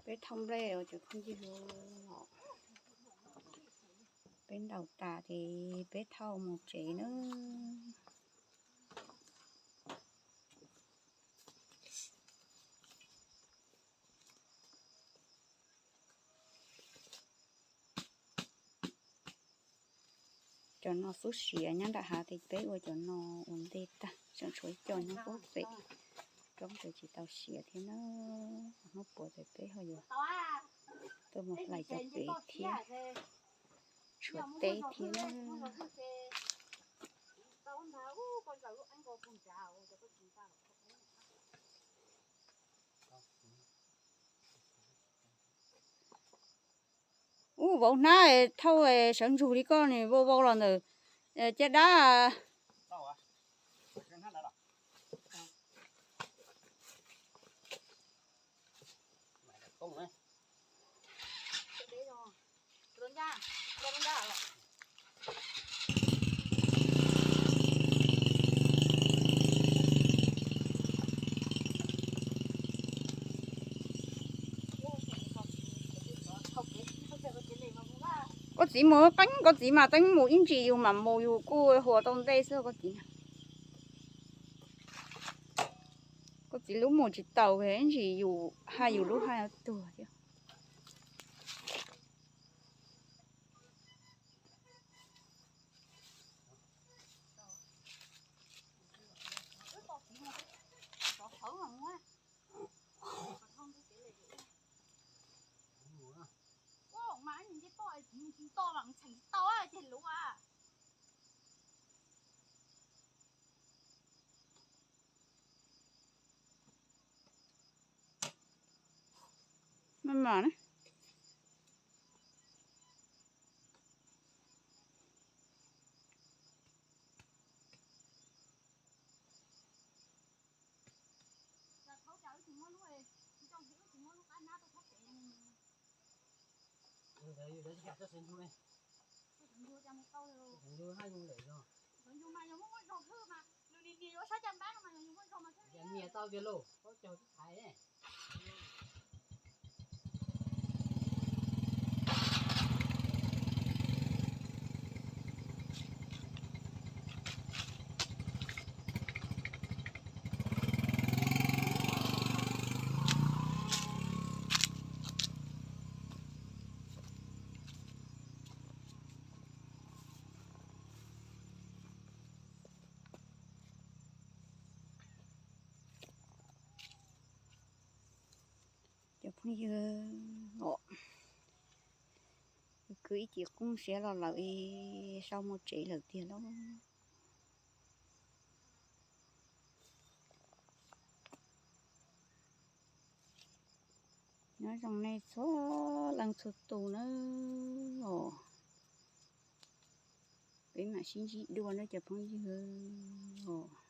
Peb thauj nplej os cov phooj ywg, peb ntaus tas ces peb thauj mus tsev nawb. Cov no xub siav nyob nram hav ces peb ua cov no ua ntej tag, tseem tshuav ib co nyob puag pem roob ces tsis tau siav thiab na. Hnub puav ces peb ho yuav tuaj mus hlais cov pem thiab, tshuav teb thiab na. Ub, vauv hnab thauj sawv ntsug li koj nws vau vau los ntawm caj dab. Koj txiv mus qeeb, koj txiv mas teeb mus ib ntsis yus mam mus, yus kuj hua tau ntej xwb koj txiv. Koj txiv lub mus tsis taus ib ntsis yus haj yus lub haj tuag thiab. Maj mam na. Nyias tau tiag lauj, paub caug tib thaiv. Cov phooj ywg, kwv ib cim qoob siab los lawm es sau mus tsev lawm tiag lauj. Nyob zoo nej txhua leej txhua tus nawb os. Peb mam sib ntsib dua nawb cov phooj ywg os.